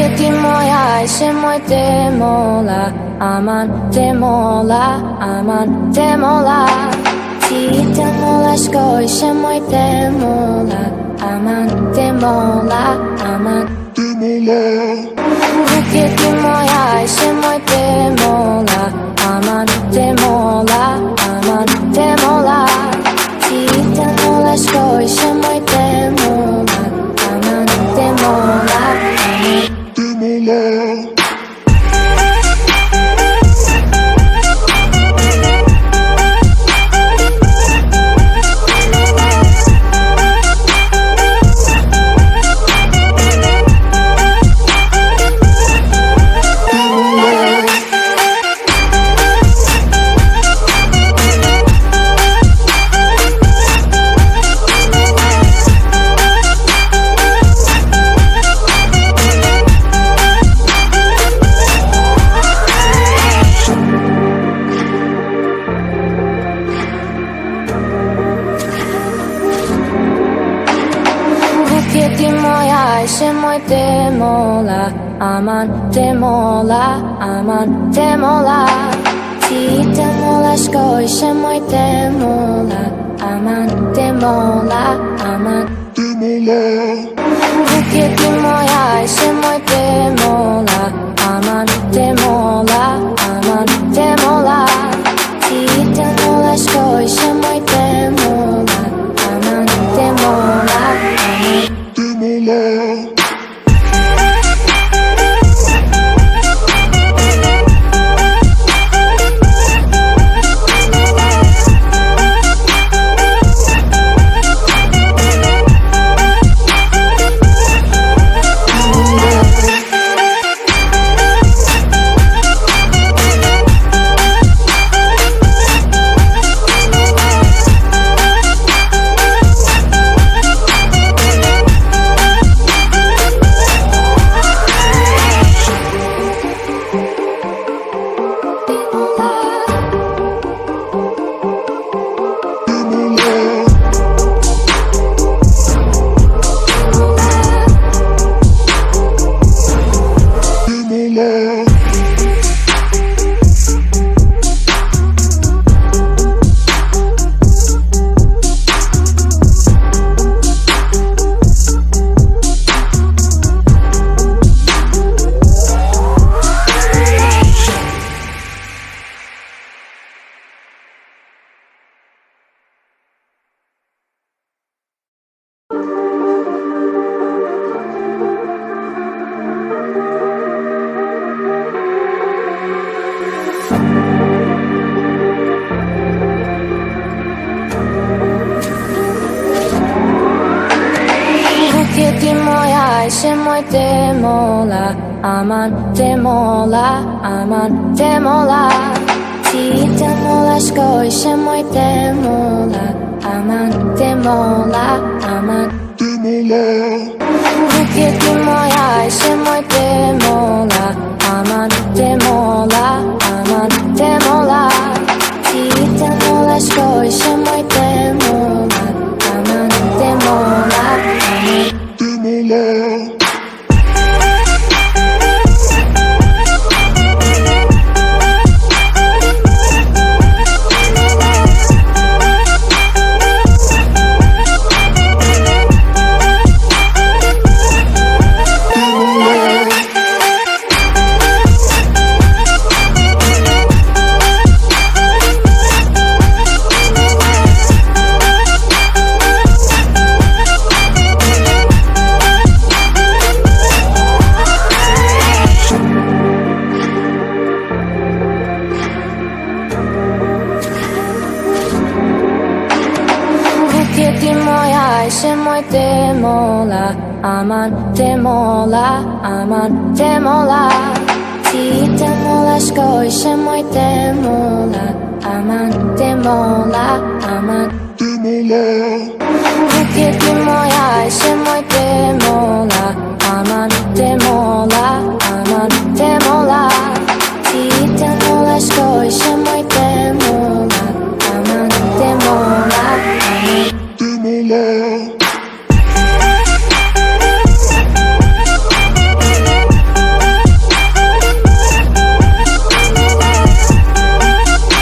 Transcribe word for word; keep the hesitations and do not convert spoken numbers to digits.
Tèmola, aman, tèmola, aman, tèmola. Tèmola, aman, tèmola, aman, tèmola. Tèmola, aman, tèmola, aman, tèmola. Tèmola, aman, tèmola, aman, tèmola. Tèmola, aman, tèmola, aman, tèmola. Tèmola, aman, tèmola, aman, tèmola. Tèmola, aman, tèmola, aman, tèmola. Tèmola, aman, tèmola, aman, tèmola. Tèmola, aman, tèmola, aman, tèmola. Tèmola, aman, tèmola, aman, tèmola. Tèmola, aman, tèmola, aman, tèmola. Tèmola, aman, tèmola, aman, tèmola. Tèmola, aman, tèmola, aman, tèmola. Tèmola, aman, tèmola, aman, tèmola. Tèmola, aman, tèmola, aman, tèmola. Tèmola, aman, tèmola, aman, tèmola. Tèmola.